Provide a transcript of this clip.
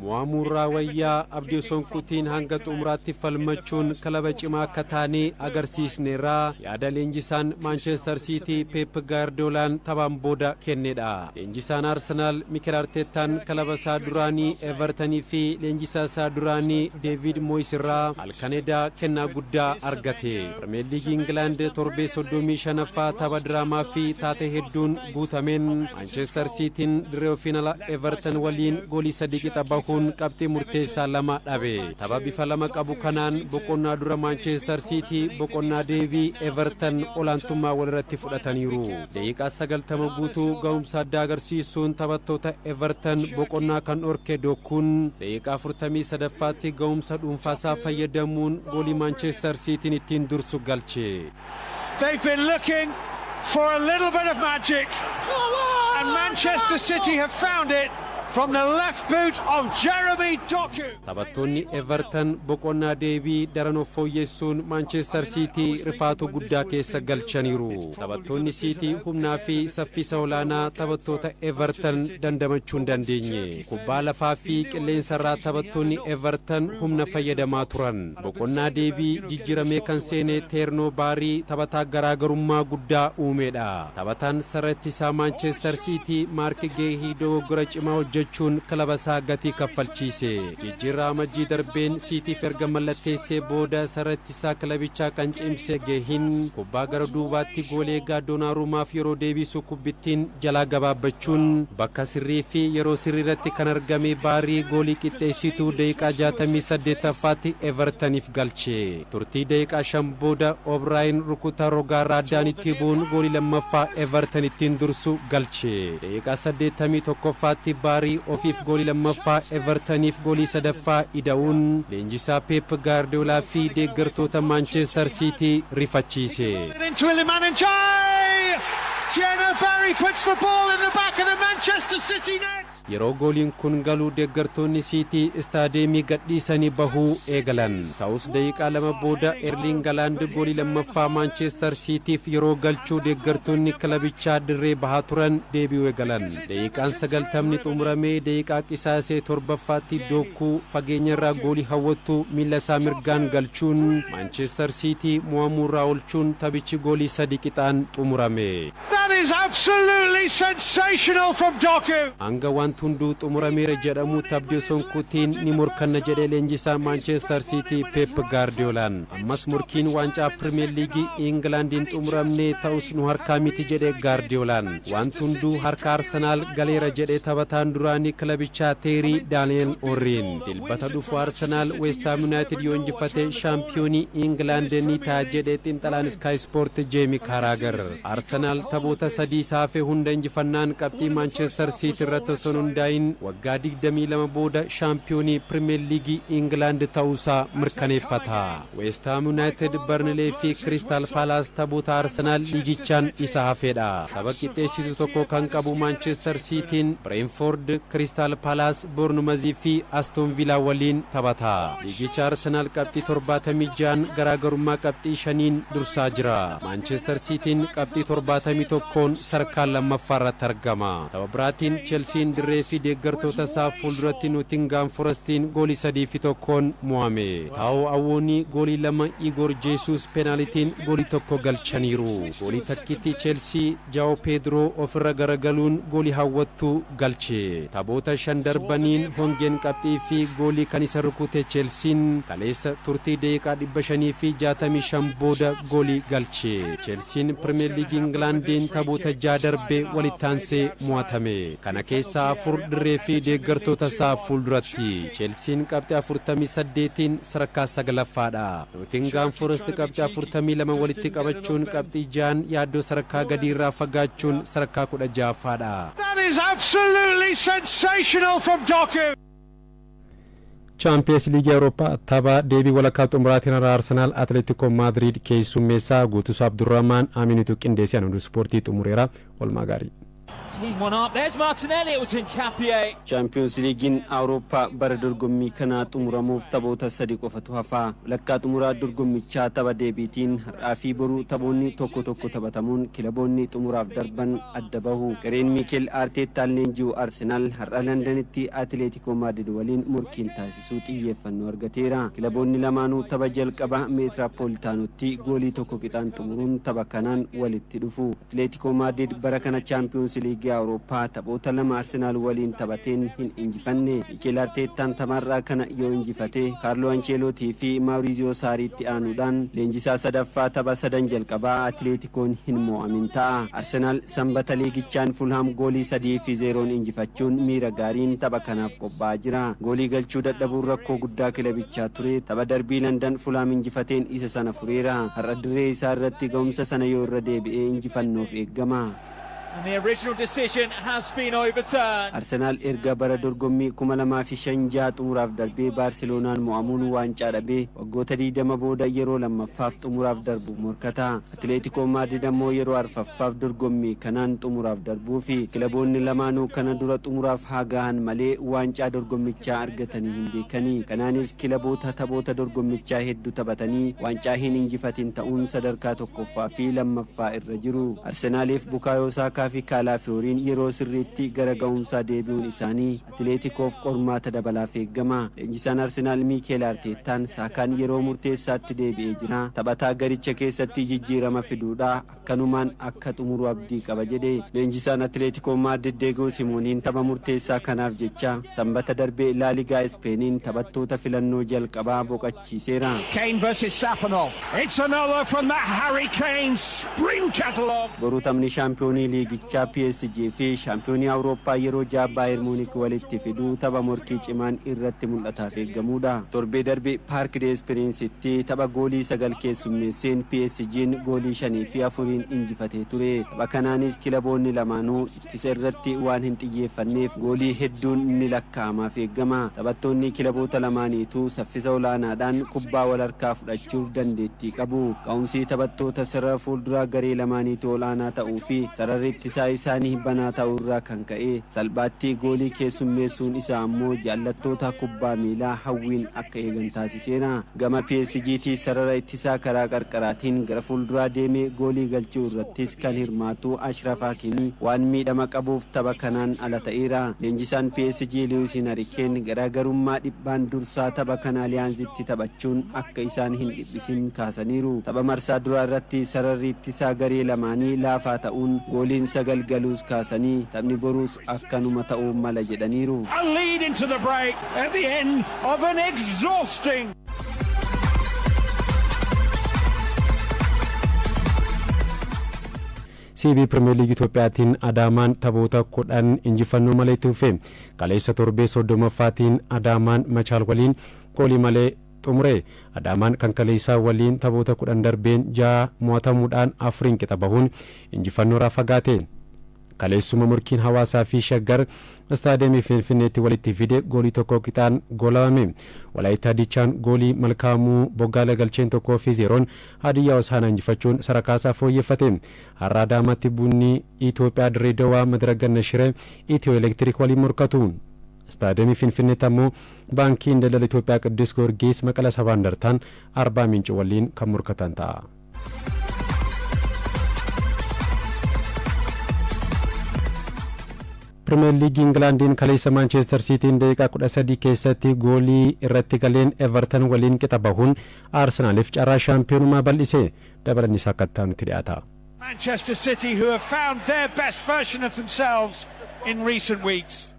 Mo'amuurraa wayyaa, abdii osoo hin kutiin hanga xumuraatti falmachuun kilaba cimaa akka taane agarsiisneerra, yaada leenjisaan Maanchestar Siitii Peep Gaardiyoolaan taphaan booda kennedha. Leenjisaan Arsenaal Mikel Arteettaan kilaba isaa duraanii Evertanii fi leenjisaa isaa duraanii Deevid Mooyis irraa halkan edaa kennaa guddaa argate. Pirimeer Liigii Ingilaand torbee 35ffaa tapha diraamaa fi taatee hedduun guutameen Maanchestar Siitiin dirree ofiin ala Everton waliin goolii 3 qixa bahuun qabxii murteessaa 2 dhabe. Tapha bifa lama qabu kanaan boqonnaa dura Maanchestar Siitii, boqonnaa deebii Everton olaantummaa walirratti fudhataniiru. Daqiiqaa 90 guutuu ga'umsa addaa agarsiisuun taphattoota Everton boqonnaa kan dhorke Dokuun daqiiqaa 43ffaatti ga'umsa dhuunfaasaa fayyadamuun goolii Maanchestar Siitiin ittiin dursu galche. They've been looking for a little bit of magic and Manchester City have found it from the left boot of Jeremy Doku. Taphattoonni Everton boqonnaa deebii daran of fooyyessuun Maanchestar Siitii rifaatu guddaa keessa galchaniiru. Taphattoonni Siitii humnaa fi saffisa olaanaa taphattoota Everton dandamachuu hin dandeenye. Kubbaa lafaa fi qilleensarraa taphattoonni Everton humna fayyadamaa turan. Boqonnaa deebii jijjiiramee kan seene Teernoo Baarii taphataa garaagarummaa guddaa uumedha. Taphataan sarara ittisaa Maanchestar Siitii Maark Geehii dogoggora cimaa hojjechuun kilaba isaa gatii kaffalchiise. Jijjiirraa Amajjii darbeen Siitiif erga mallatteessee booda sarara ittisaa kilabichaa kan cimse Geehiin kubbaa gara duubaatti goolee eegaa Doonaarumaaf yeroo deebisu kubbittiin jalaa gabaabbachuun bakka sirrii fi yeroo sirrii irratti kan argame Baarii goolii qixxeessituu daqiiqaa 68ffaatti Evertoniif galche. Turtii daqiiqaa 5 booda Obraayin rukuta rogaarraa addaanitti bu'uun goolii lammaffaa Everton ittiin dursu galche. Daqiiqaa 81ffaatti Baarii ofiif goolii lammaffaa, Evertoniif goolii sadaffaa ida'uun leenjisaa Pep Gaardiyoolaa fi deeggartoota Maanchestar Siitii rifachiise. Into Iliman Ndiaye! Thierno Barry puts the ball in the back of the Manchester City net. Yeroo gooliin kun galu deeggartoonni Siitii istaadeemii gadhiisanii bahuu eegalan. Ta'us daqiiqaa 2 booda Erliing Haaland goolii lammaffaa Maanchestar Siitiif yeroo galchuu deeggartoonni kilabichaa dirree bahaa turan deebi'uu eegalan. Daqiiqaan 90ni xumuramee daqiiqaa qisaasee torbaffaatti Dookuu fageenyarraa goolii hawwattuu miila isaa mirgaan galchuun Maanchestar Siitii mo'amuurraa oolchuun taphichi goolii 3 qixaan xumurame. That is absolutely sensational from Doku. Hanga wanti hunduu xumurameera jedhamu abdii osoo hin kutiin ni morkanna jedhee leenjisaa Maanchestar Siitii Pep Gaardiyoolaan. Ammas morkiin waancaa Pirimeer Liigii Ingilaandiin xumuramne, ta'us nu harkaa miti jedhee Gaardiyoolaan. Wanti hunduu harka Arsenaal galeera jedhee taphataan duraanii kilabichaa Teerii Daani'el Orriin. Dilbata dhufu Arsenaal Weestaam Yuunaayitid yoo injifate shaampiyoonii Ingilaand ni ta'a jedhee xiinxalaan Sky Sport Jeemi Kaaraagar. Arsenaal taphoota sadii saafee hunda injifannaan qabxii Maanchestar Siitii irratti osoo hin hundaa'in waggaa 22 booda shaampiyoonii Pirimeer Liigii Ingilaand ta'uusaa mirkaneeffata. Weestaam Yuunaayitid, Barnilee fi Kiristaal Paalaas taphoota Arsenaal liigichaan isa hafedha. Tapha qixxeessitu tokko kan qabu Maanchestar Siitiin Bireenford, Kiristaal Paalaas, Boornumazii fi Aston Villaa waliin taphata. Liigicha Arsenaal qabxii 76n garaagarummaa qabxii 5n dursaa jira. Maanchestar Siitiin qabxii 71n sadarkaa lammaffaa irratti argama. Tapha biraatiin Chelsiin dirree fi deeggartoota isaa fuulduratti Nootingaam Forestiin goolii 3-1n mo'ame. Taa'oo Awwoonii goolii lama, Igor Jeesus peenaalitiin goolii tokko galchaniiru. Goolii takkitti Chelsii Jaao Peedroo ofirra garagaluun goolii hawwattuu galche. Taphoota shan darbaniin hongeen qabxii fi goolii kan isa rukute Chelsiin kaleessa turtii daqiiqaa 565 booda goolii galche. Chelsiin Pirimeer Liigii Ingilaandiin taphoota ja'a darbee walitti aansee mo'atame. Kana keessaa afur dirree fi deeggartoota isaa fuulduratti. Chelsiin qabxii 48n sadarkaa sagalaffaadha. Nootingaam Forest qabxii 42 walitti qabachuun qabxii 6n yaaddoo sadarkaa gadiirraa fagaachuun sadarkaa 16ffaadha. That is absolutely sensational from Doku. Chaampiyeens Liigii Awurooppaa tapha deebii walakkaa xumuraatiin irraa Arsenaal Atleetikoo Maadriid keessummeessaa. Guutuusaa Abdurrahmaan Aminitu qindeessee, oduu ispoortii xumureera. Olmaa gaarii. Team one up. There's Martinelli. It was Hincapié. Chaampiyoons Liigiin Awurooppaa bara dorgommii kanaa xumuramuuf taphoota sadi qofatu hafaa. Walakkaa xumuraa dorgommichaa tapha deebiitiin har'aa fi boruu taphoonni tokko tokko taphatamuun kilaboonni xumuraaf darban adda bahu. Gareen Miikel Arteettaan leenji'u Arsenaal har'a Londanitti Atileetikoo Maadrid waliin morkiin taasisuu xiyyeeffannoo argateera. Kilaboonni lamaanuu tapha jalqaba Meetiraapoolitaanotti goolii tokko qixaan xumuruun tapha kanaan walitti dhufu. Atileetikoo Maadrid bara kana Chaampiyoons Liigii Awurooppaa taphoota lama Arsenaal waliin taphateen hin injifanne. Mikel Arteettaan tapharraa kana yoo injifate, Kaarloo Ancheelootii fi Maawuriziyoo Saariitti aanuudhaan leenjisaa sadaffaa tapha sadan jalqabaa Atileetikoon hin mo'amin ta'a. Arsenaal sanbata liigichaan Fulhaam goolii 3-0n injifachuun miira gaariin tapha kanaaf qophaa'aa jira. Goolii galchuu dadhabuun rakkoo guddaa kilabichaa ture. Tapha darbii Landan Fulhaam injifateen isa sana fureera. Har'a dirree isaa irratti ga'umsa sana yoo irra deebi'ee injifannoof eeggama. And the original decision has been overturned. Arsenaal erga bara dorgommii 2005 jaha xumuraaf darbee Baarseloonaan mo'amuun waancaa dhabee waggoota 20 booda yeroo lammaffaaf xumuraaf darbuuf morkata. Atileetikoo Maadrid ammoo yeroo arfaffaaf dorgommii kanaan xumuraaf darbuu fi kilaboonni lamaanuu kana dura xumuraaf haa gahan malee waancaa dorgommichaa argatanii hin beekanii. Kanaanis kilaboota taphoota dorgommichaa hedduu taphatanii waancaa hin injifatin ta'uun sadarkaa tokkoffaa fi lammaffaa irra jiru. Arsenaaliif Bukaayoo Saakaa fi Kaalaafiyooriin yeroo sirriitti gara ga'umsaa deebi'uun isaanii Atileetikoof qormaata dabalaaf eeggama. Leenjisaan Arsenaal Miikeel Arteettaan Saakaan yeroo murteessaatti deebi'ee jira. Taphataa garicha keessatti jijjiirama fiduudha. Akkanumaan akka xumuru abdii qaba jedhe. Leenjisaan Atileetikoo Maadrid Deegoo Simooniin tapha murteessaa kanaaf jecha sanbata darbee Laaligaa Ispeeniin taphattoota filannoo jalqabaa boqachiiseera. Kane versus Safonov. It's another from that Harry Kane spring catalogue. Boruu taphni shaampiyoonii liigichaa PSG fi shaampiyoonii Awurooppaa yeroo ja'a Baayern Muunik walitti fiduu tapha morkii cimaan irratti mul'ataaf eeggamudha. Torbee darbe Paark des Prinsitti tapha goolii sagal keessummeesseen PSG'n goolii 5-4n injifatee ture. Tapha kanaanis kilaboonni lamaanuu ittisa irratti waan hin xiyyeeffanneef goolii hedduun ni lakkaa'amaaf eeggama. Taphattoonni kilaboota lamaaniitu saffisa olaanaadhaan kubbaa wal harkaa fudhachuuf dandeettii qabu. Ka'umsi taphattoota sarara fuulduraa garee lamaaniitu olaanaa ta'uu fi sararri ittisaa isaanii banaa ta'uu irraa kan ka'e salphaatti goolii keessummeessuun isaa ammoo jaallattoota kubbaa miilaa hawwiin akka eegan taasiseera. Gama PSGT sarara ittisaa karaa qarqaraatiin gara fuulduraa deemee goolii galchuu irrattis kan hirmaatu Ashraf Hakimi waan miidhama qabuuf tapha kanaan ala ta'eera. Leenjisaan PSG Luis Enriqueen garaagarummaa dhiphaan dursaa tapha kana Aliyaanzitti taphachuun akka isaan hin dhiphisin kaasaniiru. Tapha marsaa duraa irratti sararri ittisaa garee lamaanii laafaa ta'uun gooliin sagal galuus kaasanii, taphni boruus akkanuma ta'uu mala jedhaniiru. A lead into the break at the end of an exhausting CBE Pirimeer Liigii Itoophiyaatiin Adaamaan taphoota 10 injifannoo malee itti fufe. Kaleessa torbee 30ffaatiin Adaamaan Machaal waliin goolii malee xumure. Adaamaan kan kaleessaa waliin taphoota 10 darbeen ja'a mo'atamuudhaan afuriin qixa bahuun injifannoo irraa fagaate. Kaleessuma morkiin Hawaasaa fi Shaggar istaadiyeemii Finfinneetti walitti fide goolii tokko qixaan goolabame. Walaayittaa Diichaan goolii Malkaamuu Boggaala galcheen 1-0n Hadiyyaa Hosaanaa injifachuun sadarkaasaa fooyyeffate. Har'a Adaamaatti Bunni Itoophiyaa Dirree Dawaa Madiraganna Shiree Itiyoo Elektiriik waliin morkatu. Istaadiyeemii Finfinneetti ammoo Baankiin Daldala Itoophiyaa Qiddus Giyoorgis Maqala Sabaa Indartaan Arbaa Minci waliin kan morkatan ta'a. Pirimeer Liigii Ingilaandiin kaleessa Maanchestar Siitiin daqiiqaa 13 keessatti goolii irratti galeen Everton waliin qixa bahuun Arsenaaliif carraa shaampiyoonummaa bal'ise. Dabalanni isaa akka nutti dhiyaata. Manchester City, who have found their best version of themselves in recent weeks.